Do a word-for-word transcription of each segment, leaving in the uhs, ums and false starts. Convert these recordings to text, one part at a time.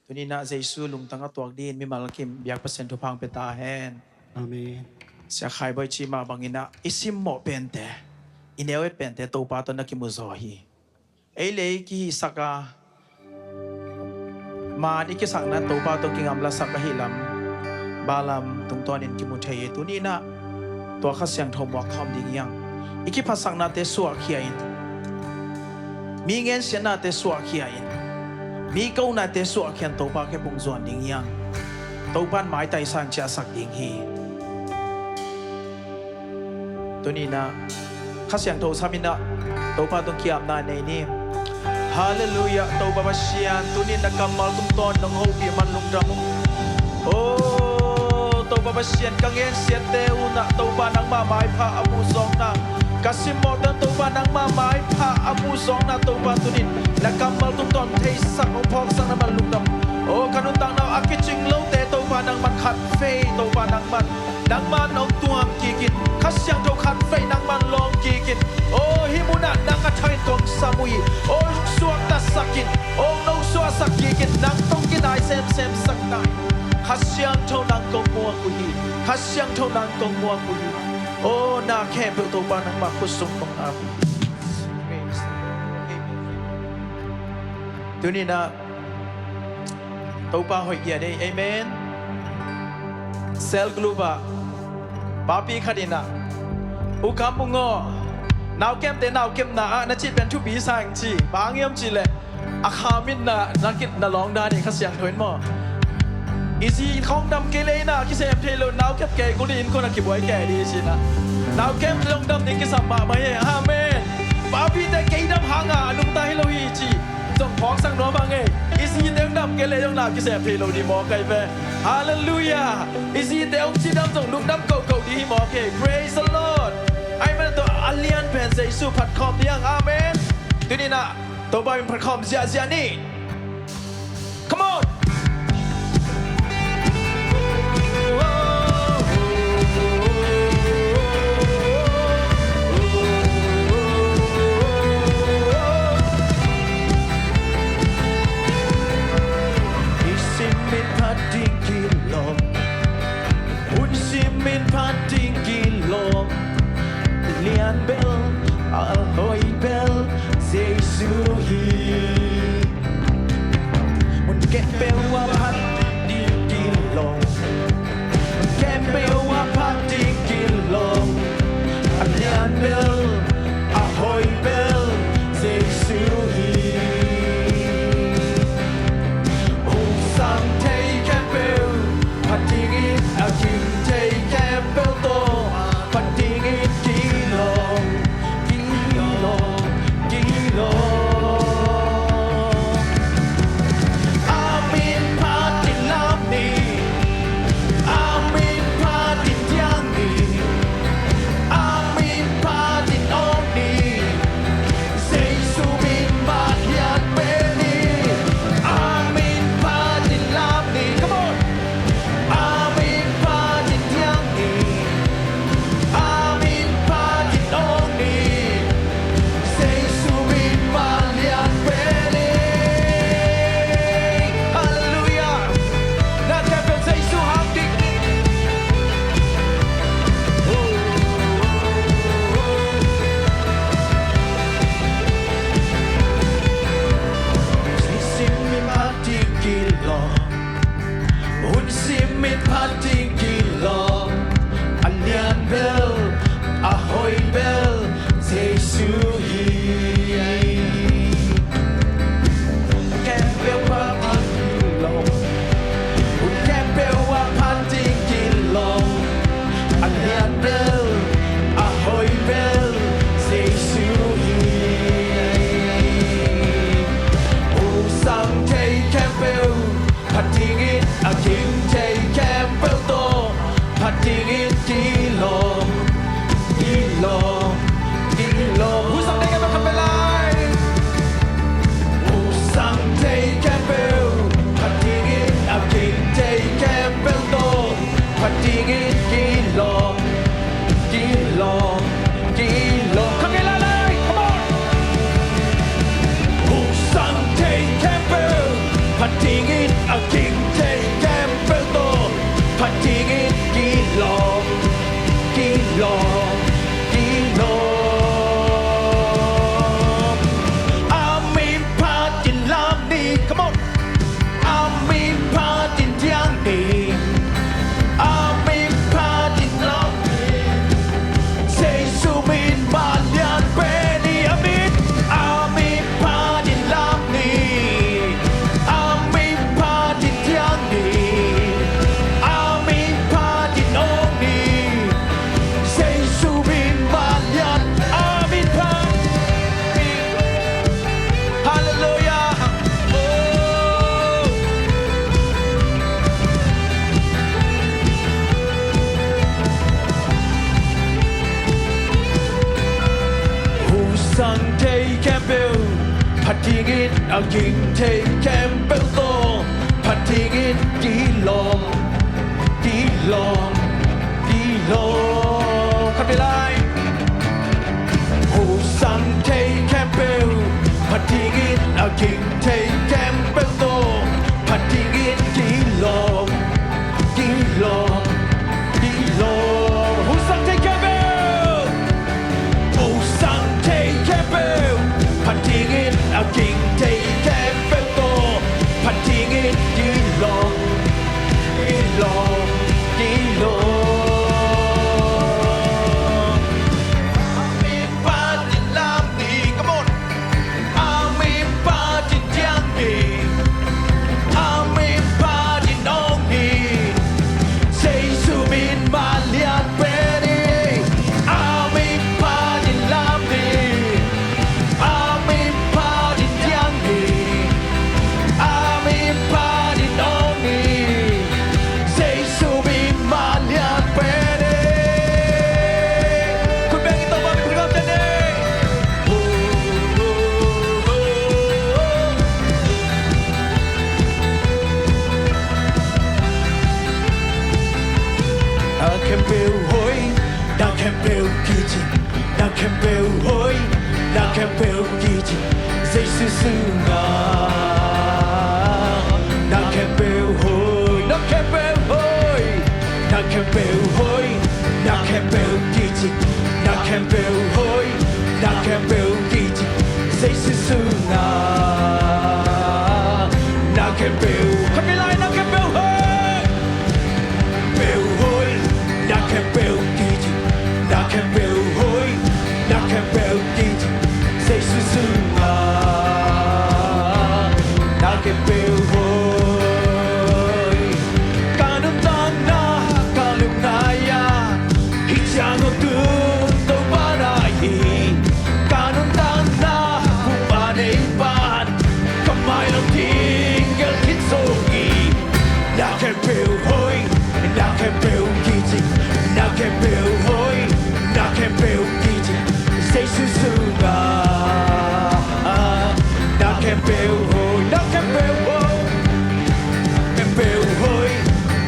Tuni-in ah Jesu lungtang a tuak dingin mimal kim biak Pasian thupha hong pia ta hen. Amen. Sia Khai Bawi ci mah bangin ah i simmawh pente, i neu-et pente Topa tawh na kimu zaw hi. Ei le ei kihisak a, maan i kisakna Topa tawh kingamlasak ahih lam, Balaam tungtawnin kimu thei hi. Tuni-in ah tua Kha Siangtho muak khawm ding hi hang. I kiphatsaknate suahkhia in, mi ngensiatnate suahkhia in, mi konate suahkhia in Topa kiang pung zuan ding hi hang. Topa in maitai sang ciahsak ding hi. Tuni-in ah Kha Siangtho sam in ah Topa tung ki-apna nei ni. Halleluiah. Topa Pasian, tuni-in na kammal tungtawn nong hopih man lungdam ung. O Topa Pasian, ka ngensiatte un ah Topa nangmah maipha a muh zawkna, ka simmawhte un Topa nangmah maipha a muh zawkna Topa tuni-in na kammal tungtawn theisak hong phawksakna man lungdam. O ka nuntakna uh a kicing lote Topa nangman khat vei Topa nangman nangman hong tuam kik in, Kha Siangtho khat vei nangman lawng kik in. O hih munah nang a thangin kong sam uh hi. O suaktasak in, o nong suahsak kik in, nang tawh kinai semsem sak ta in. Kha Siangtho nang kong muak uh hi. Kha Siangtho nang kong muak uh hi. O na khempeuh Topa nangmah khut sung kong ap uh hi. Tuni-in ah Topa hoih giat ei. Amen. Cell group ah papi khat in ah, U Kam Mung aw, naukemte naukemna ah na cih pen thupi sa ing ci. Bang hang hiam cih leh a kha mitna na kit na lawng dan hi. Kha Siangtho in maw, i zi khawng dam kei leh inn ah kisem thei lo, naukep kei kul in innkuan ah kibuai kei ding hi ci-in ah, naukemte zong dam ding kisam mahmah hi. Amen. Papite kei dam hang a a nungta hi lo hi ci zong phawksak nuam hang ei. I zite hong dam kei leh zong na kisem thei lo ding mawk ei ve. Halleluiah. I zite hong cidam zong lungdam kohkoh ding hi mawk ei. Praise the Lord. Ahih manin tua a lian pen Jesu phat khawm ding hang. Amen. Tuni-in ah Topa min phat khawm ziahziah ni. Come on. I sim in phat ding kilawm, hun sim in phat ding kilawm, a lian bel, a hoi bel Jesu hi. Mun khempeuh ah phat ding kilawm, mun khempeuh ah phat ding kilawm, a lian bel, a hoi bel Jesu hi. Hong sang thei khempeuh phat dingin, a ging thei khempeuh tawh phat dingin kilawm, kilawm, kilawm. A min phatin lam ni, a min phatin thiang ni, a min phatin awng ni. Jesu min mah lian pen hi. A min phatin lam ni. Come on. A min phatin thiang ni, a min phatin awng ni. Jesu min mah lian pen hi. Halleluiah. Na khempeuh Jesu hang ding. Sim in phat ding kilawm, hun sim in phat ding kilawm, a lian bel, a hoi bel Jesu hi. Khempeuh phat ding kilawm, hun khempeuh ah phat ding kilawm, a lian bel, a hoi bel Jesu hi. Hong sang thei khempeuh phat dingin, a ging thei khempeuh tawh A ging thei khempeuh tawh phat dingin kilawm, kilawm, kilawm. Khat vei lai. Husang thei khempeuh phat dingin, a ging thei khempeuh tawh phat dingin kilawm, kilawm, kilawm. Husang thei khempeuh, husang thei khempeuh phat dingin, a ging thei khempeuh tawh phat dingin kilawm, kilawm, kilawm. A min phat in lam ni, come on. A min phat in ciang ni, a min phat in awng ni. Jesu min man lian pen hi. A min phat in lam ni, a min phat in ciang ni, a min phat in awng ni. Jesu min man lian pen hi. Khut beng in Topa min phat in lam ni. Na khempeuh hoih, na khempeuh kicing, na khempeuh hoih, na khempeuh kicing, Jesu sungah. Na khempeuh hoih, na khempeuh hoih, na khempeuh hoih, na khempeuh kicing, na khempeuh hoih, na khempeuh kicing, Jesu sungah. Na khempeuh, khat vei lai, na khempeuh hoih, khempeuh hoih, na khempeuh kicing, na khempeuh hoih, na khempeuh kicing, Jesu sungah. Na khempeuh hoih. Ka nuntakna ka lungngai a, hih ciang hong tung Topa na hi. Ka nuntakna Pupa nei pan, ka mailam ding gel khit zo hi. Na khempeuh hoih, na khempeuh kicing, na khempeuh hoih, na khempeuh kicing, Jesu sungah. Na khempeuh hoih, na khempeuh hoih, khempeuh hoih,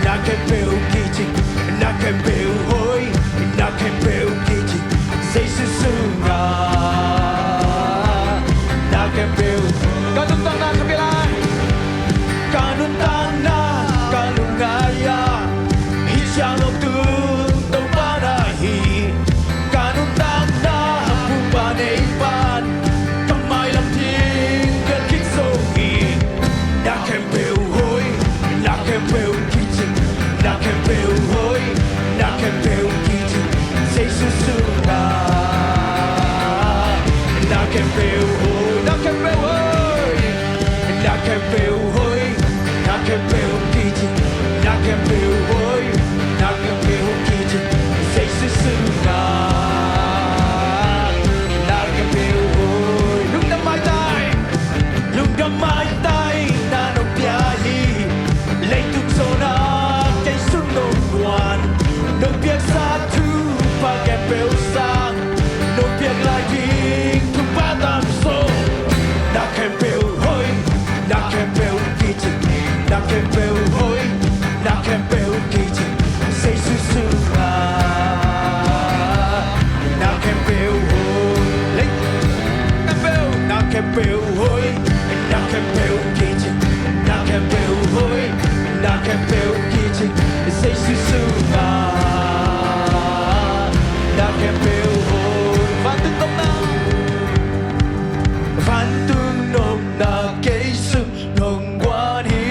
na khempeuh kicing, na khempeuh hoih, na khempeuh kicing, Jesu sungah. Na khempeuh, ka nuntakna, khat vei lai. Ka nuntakna ka lungngai a, hih ciang hong tung Topa na hi. Ka nuntakna Pupa nei pan, ka mailam ding gel khit zo hi. Na khempeuh hoih, na khempeuh kicing, na khempeuh hoih, na khempeuh kicing, Jesu sungah. Na khempeuh hoih, na khempeuh hoih, na khempeuh hoih, na khempeuh kicing, na khempeuh hoih, na khempeuh kicing, Jesu sungah. Na khempeuh hoih, lungdam maitai. Lungdam maitai na nong pia hi. Leitung zawhna kei sung nong guan, nong piaksa thupha khempeuh sang, nong piak lai ding thupha tam zaw. Na khempeuh hoih, na khempeuh kicing, na khempeuh hoih, na khempeuh kicing, Jesu sungah. Na khempeuh hoih, lei khempeuh, na khempeuh hoih, na khempeuh kicing, na khempeuh hoih, na khempeuh kicing, Jesu sungah. Na khempeuh hoih, vantung nopna, vantung nopna kei sung nong guan hi.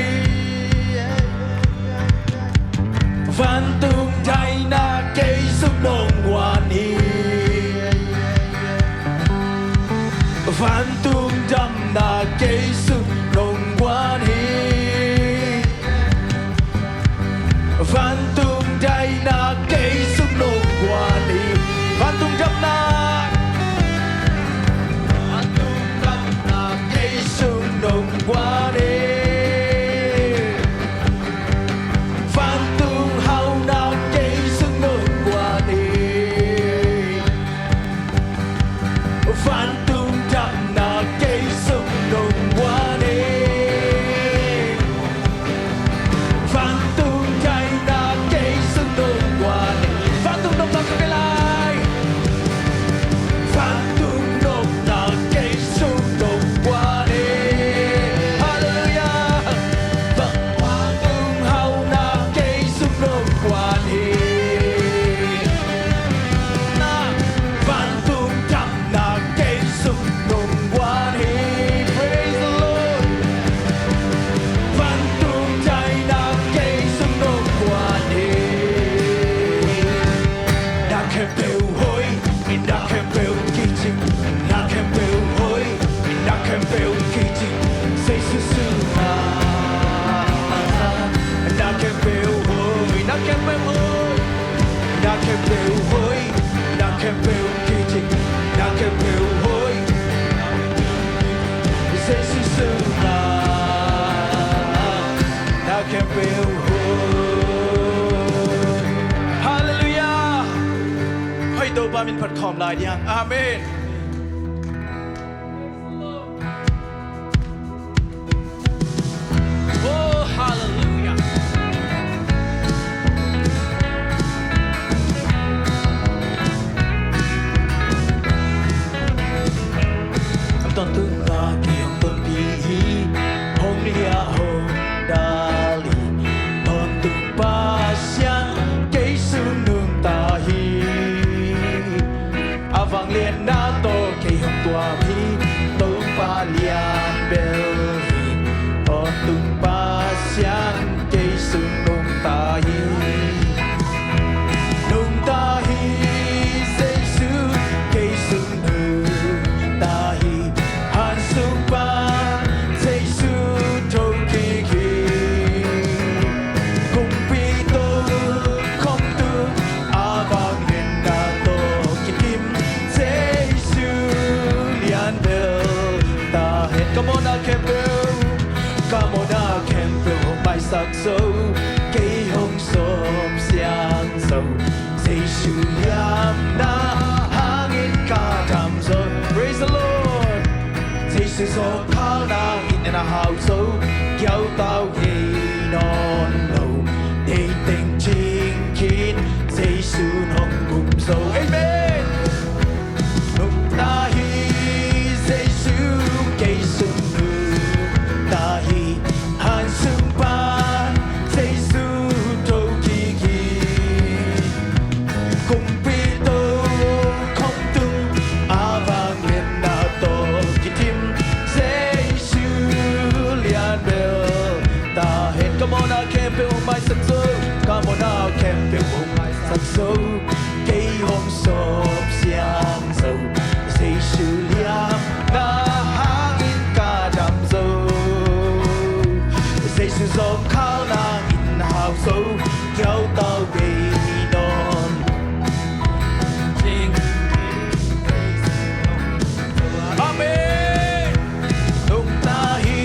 Khempeuh hun. Halleluiah. Hoi, Topa min phat khawm lai ding hang. Amen. Oh, halleluiah. Tawntung na kei hong tonpih hi, hong liah hong dal hi. Tawntung Pasian kei sung nungta hi. A vangliatna tawh kei hong tuam hi, Topa lian bel hi. Tawntung Pasian kei sung nungta hi. Nungta hi, Jesu kei sung nungta hi. Han sung pan Jesu thokik hi. Kumpi tawh khawm tung, a vangliatna tawh kidim, Jesu lian bel ta hen. Come on, a khempeuh, come on, a khempeuh hong maisak zo, kei hong sawm siang zo. Jesu liamna hangin ka dam zo. Praise the Lord. Jesu zawngkhal nangin na hau zo, kiautau ngei nawn lo. Deih teng cing khin, Jesu hong gum zo. Amen. Nungta hi, Jesu kei sung nungta hi. Han sung pan Jesu thokik hi. Kumpi tawh khawm tung, a vangliatna tawh kidim, Jesu lian bel ta hen. Come on, a khempeuh hong maisak zo. Come on, a khempeuh hong maisak zo. Kei hong sawm siang zo. Jesu liamna hangin ka dam zo. Jesu zawngkhal nangin hau zo, kiautau ngei nawn. Amen. Nungta hi,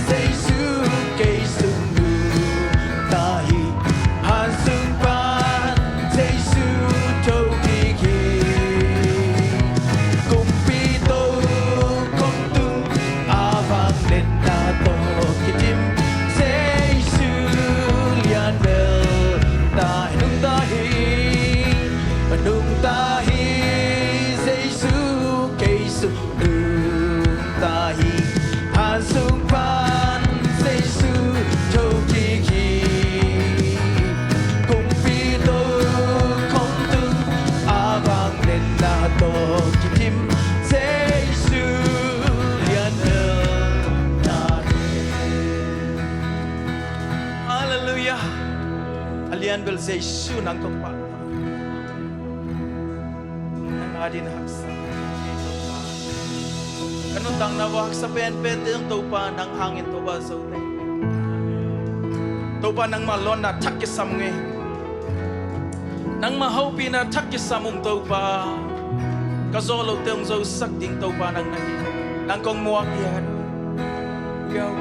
Jesu kei sung nungta hi. Han sung pan Jesu thokik hi. Kumpi tawh khawm tung, a vangliatna tawh kidim, Jesu lian bel ta hi. Nungta hi, nungta hi, Jesu kei sung nungta hi. Han sung pan Jesu thokik hi. Kumpi tawh khawm tung, a vangliatna tawh kidim, Jesu lian bel ta hi. Halleluiah. A lian bel Jesu nang kong pah. Nang adingin haksa. Ka nuntakna uah haksa penpente zong Topa nang hangin Topa zo teh. Topa nangmah lawnna thak kisam ung ei. Nangmah hopihna thak kisam ung Topa. Ka zawh loh teng hong zosak ding Topa nang na hi. Nang kong muak hi a. Nang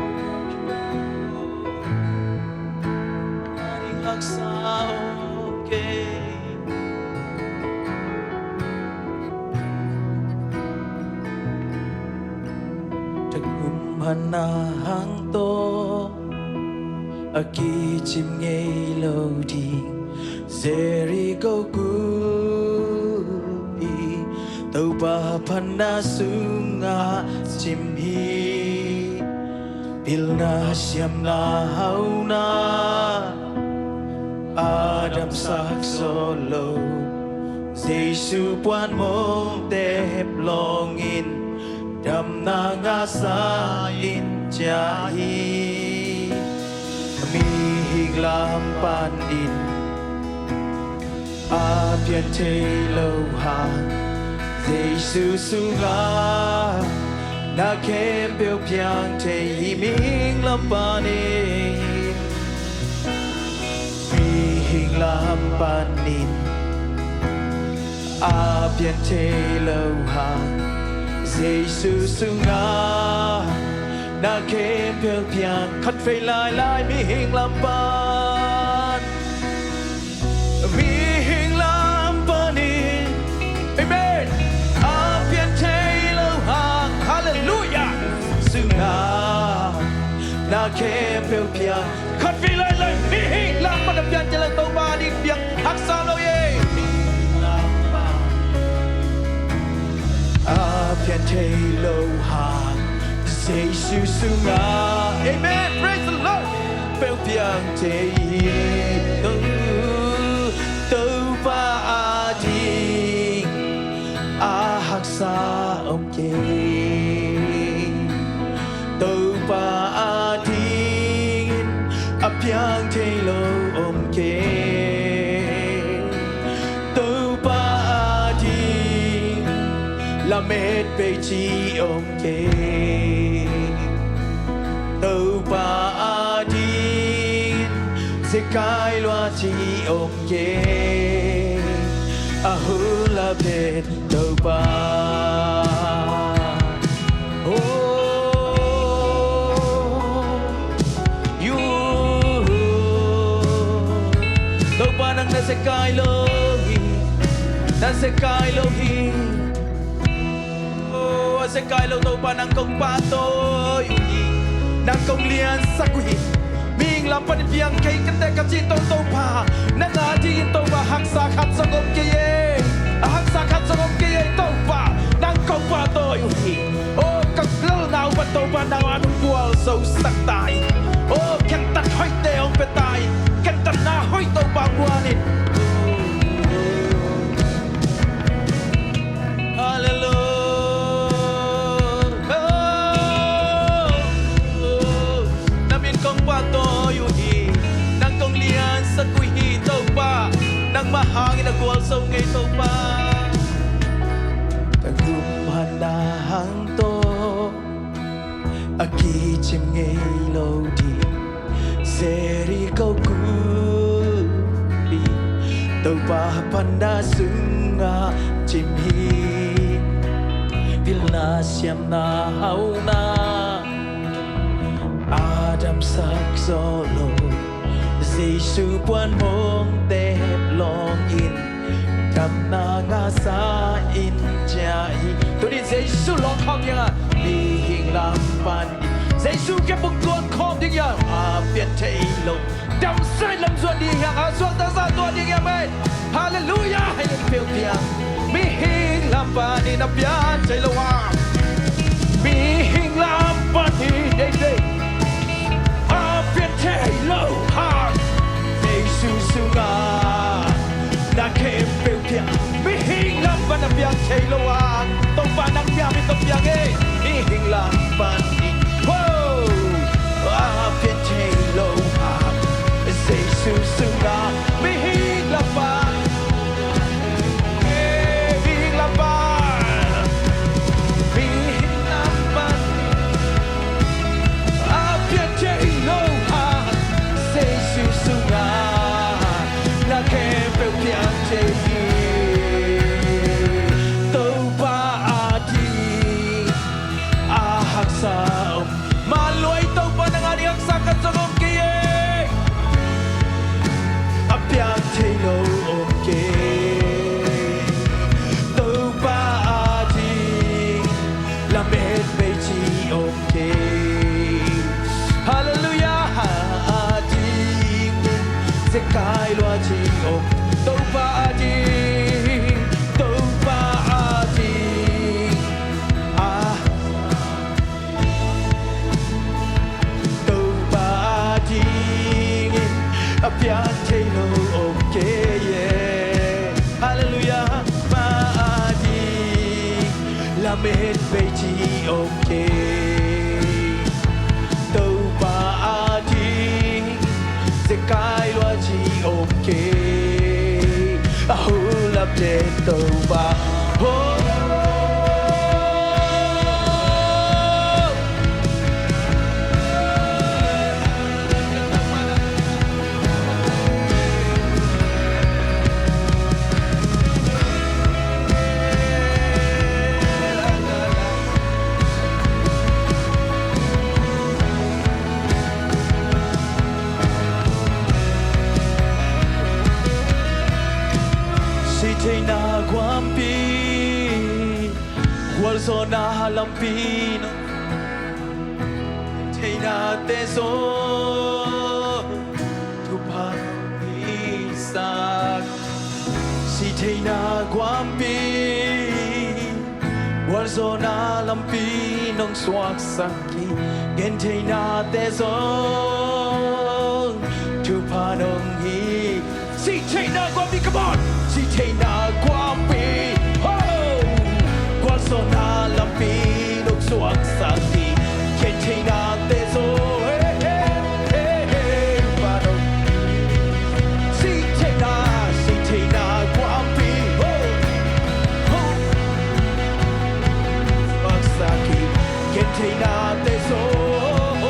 adingin haksa ung ei. Tangum hana hang tawh a kicim ngei lo ding Jericho khuapi, Topa phatna sungah cim hi. Pilna siamna hauna a damsak sawh lo, Jesu puan mawngte hep lawngin damna ngahsa in ciah hi. Mihing lam panin a pian thei lo hang, Jesu sungah na khempeuh piang thei hi. Mihing lam panin, mihing lam panin a pian thei lo hang, Jesu sungah Na khempeuh piang khatvei lailai mihing lam pan, mihing lam panin. Amen. A pian thei lo hang. Halleluiah. Sungah na khempeuh piang khatvei lailai mihing lam pan a pian thei lo Topa ding piang haksa lo ye. A pian thei lo hang Jesu sungah. Amen. Praise the Lord. Peuh piang thei hi. To, Topa a ding a haksa om kei. Topa a dingin a piang thei lo om kei. Topa a ding lamet bei ci om kei. Topa a dingin zekai lua ci om kei. A hun la pen Topa. Oh, you. Topa nang na zekai lo hi. Na zekai lo hi. Oh, a zekai lo Topa nang kong pahtawi uh hi. Nang kong liansak uh hi. Mihing lam pan piang kei kate ka cih tawh Topa, nang a dingin Topa haksa khat zong om kei e. A haksa khat zong om kei e Topa, nang kong pahtawi uh hi. Oh, ka lalna uh pan Topa nang a nung gualzosak ta in. Oh, khentat hoihte hong pia ta in. Khentatna hoih Topa guan in. Halleluiah. Na min kong pahtawi uh hi. Nang kong liansak uh hi Topa. Nangmah hangin a gualzo ngei Topa. Ka gum hang na hang tawh a kicim ngei lo ding Jericho khuapi, Topa pan na sungah cim hi. Pilna siamna hauna a damsak zawh lo, Jesu puan mong tep lawngin damna ngahsa in ciah hi. Tuni Jesu lawng khawm ding a, mihing lam pan Jesu kiang pungtuan khawm ding hiam? A pian thei lo damsai lam zuan ding hiam? A suakta sa tuah ding hiam? Amen. Halleluiah. Hei in peuh piang mihing lam panin a pian thei lo a, mihing lam panin ei dei. A pian thei lo hang Jesu sungah na khempeuh piang. Mihing lam pan a piang thei lo a, Topa nang piang mi tawh piang e. Mihing lam pan in, wow, a pian thei lo hang Jesu sungah mihing lam pan. Mihing lam pan, mihing lam pan a pian thei lo hang Jesu sungah na khempeuh piang thei hi. Topa a ding a haksa om. Manluai Topa nang a ding haksa khat zong om kei e. A piang thei lo om kei. Topa a ding lamet bei ci om kei. Halleluiah. A ding zekai lua ci om. Topa a ding, Topa a ding a Topa a dingin a piang thei lo om kei e. Halleluiah. Ma a ding lamet bei ci om kei. Topa a ding zekai lua ci om kei. A hun la pen Topa. Oh. Gualzawhna lampi nong, theinate zong thupha nong piaksak. Sihtheina guampi, gualzawhna lampi nong suaksak hi. Gentheinate zong thupha nong hi. Sihtheina guampi, come on. Sihtheina guampi, ho. Gualzawhna lampi nong suaksak hi. Gentheinate zong, hey, hey, hey, hey, pa nong. Sihtheina, sihtheina guampi, ho, ho. Suaksak hi. Gentheinate zong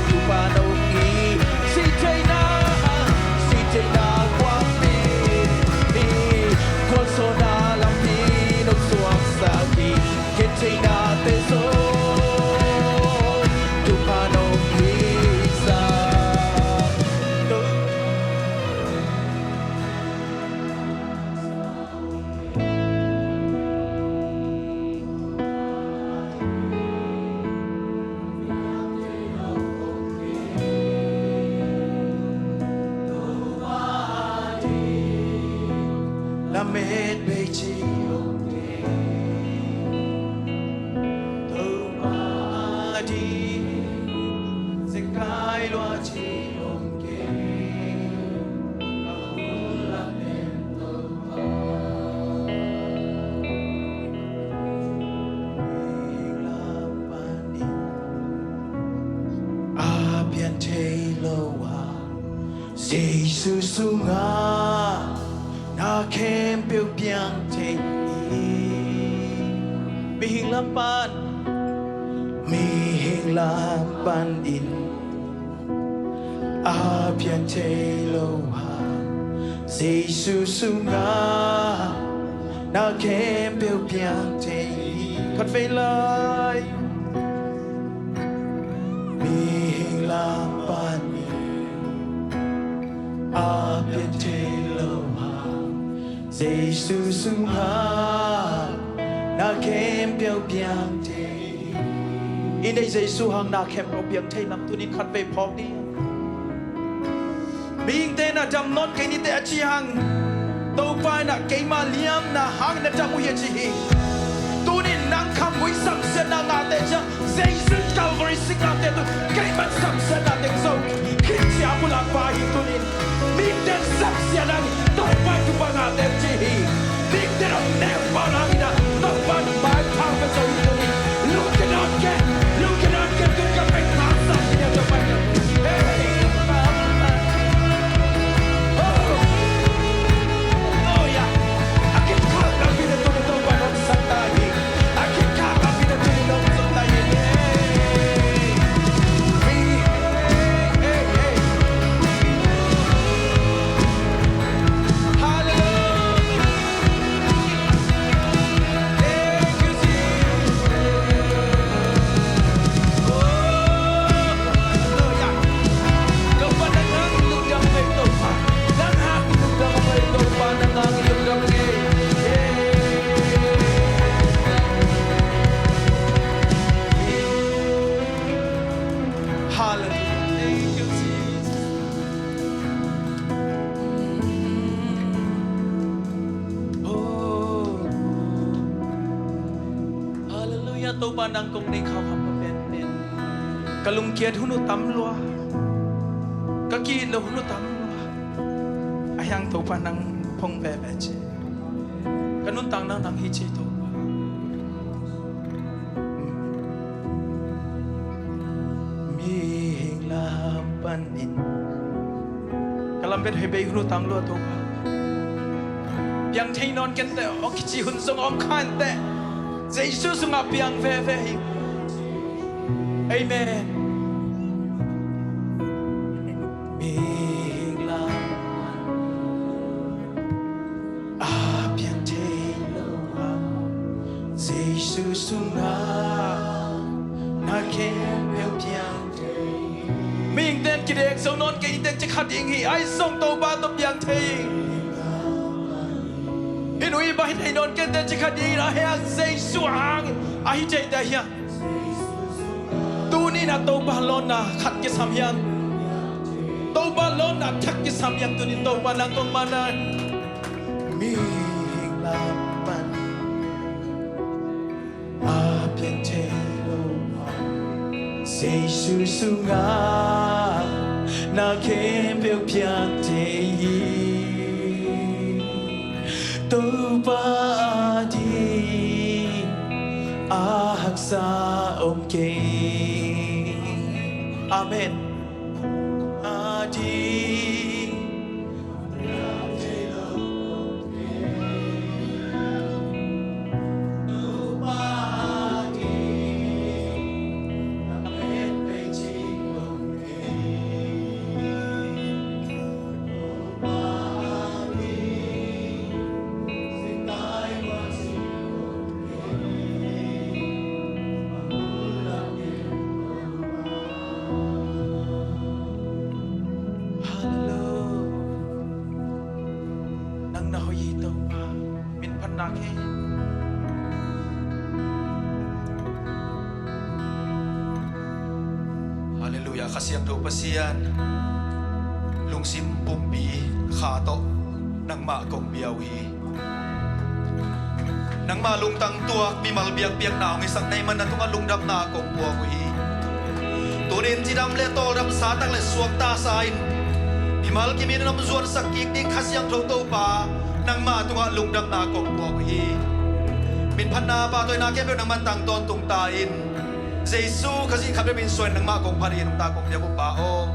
thupha nong hi. Sihtheina, sihtheina guampi, gualzawhna lampi nong suaksak hi. Gentheinate zong thupha nong hi sa. Lamet bei ci om kei, Topa ading zekai lua ci om kei, ka hun lamen Topa. Mihing lam panin a pian thei lo a, Jesu sungah na khempeuh piang thei hi. Mihing lam pan, mihing lam panin a pian thei lo a, Jesu sungah na khempeuh piang thei hi. Khatvei lai. Mihing lam panin a pian thei lo a, Jesu sungah na khempeuh piang thei hi. I neih Jesu hang na khempeuh piang thei lam tunin khatvei phawk dih. Mihingte na dam nawn kei nite a ci hang, Topa in ah keima liamna hangin na dam uh hi a ci hi. Tunin nang khamgui samsiatna ngahte ciang, Jesu Calvary singlamteh tawh keimah samsiatna teng zo khin cia bulak pa hi. Tunin mihingte samsiatna Topa in thupha ngahte ci hi. Mihingte a neu pau nangin ah Topa in maipha ka zo hi. Tunin lungkia nawn kei, lungkia nawn kei, tun ka pek tha sa hi a Topa in. Hey. Hallelujah. Thank you, Jesus. Oh. Hallelujah. Topa nang kong nei khauh kham ka penpen, ka lungkiat hun uh tam lua, ka ki-it loh hun uh tam lua. A hiang Topa nang phong veve ci. Ka nuntak nang nang hi ci Topa. Mihing lam panin ka lam bet hei bei hun uh tam lua Topa. Piang thei nawn kei inteh aw kici hun zong om kha inteh. Jesu sungah piang veve hi. Amen. Mihing lam a piang thei lo a, Jesu sungah na khempeuh piang thei. Mihingte in kidek zo nawn kei inteh ci kha ding hi. Ahi zong Topa tawh piang thei. Tui bang hi thei nawn kei teh ci kha ding in a hang Jesu a hang ahi thei teh hiam? Tuni in a Topa lawnna khat kisam hiam? Topa lawnna thak kisam hiam? Tuni in Topa nang kong man a, mihing lam pan a pian thei lo. Jesu sungah na khempeuh piak thei hi. Topa ading a haksa om kei. Amen. Ading Hallelujah. Nang na hoih hi Topa, min phatna kei. Hallelujah. Kha Siangtho Pasian, lungsim pumpi kha tawh nangmah kong bia uh hi. Nangmah lungtang tuak mimal biakpiakna hong hisak na hih man na tungah lungdamna kong puak uh hi. Tuni in cidam le tawldam, sa tak le suak tasa in mimal kim in hong zuansak kik ding Kha Siangtho Topa, nangmah tungah lungdamna kong puak uh hi. Min phatna, pahtawina khempeuh nangman tang tawntung ta in. Jesu Khazih khat bek min suang in nangmah kong phat hi, nungta kong biak uh Pa aw.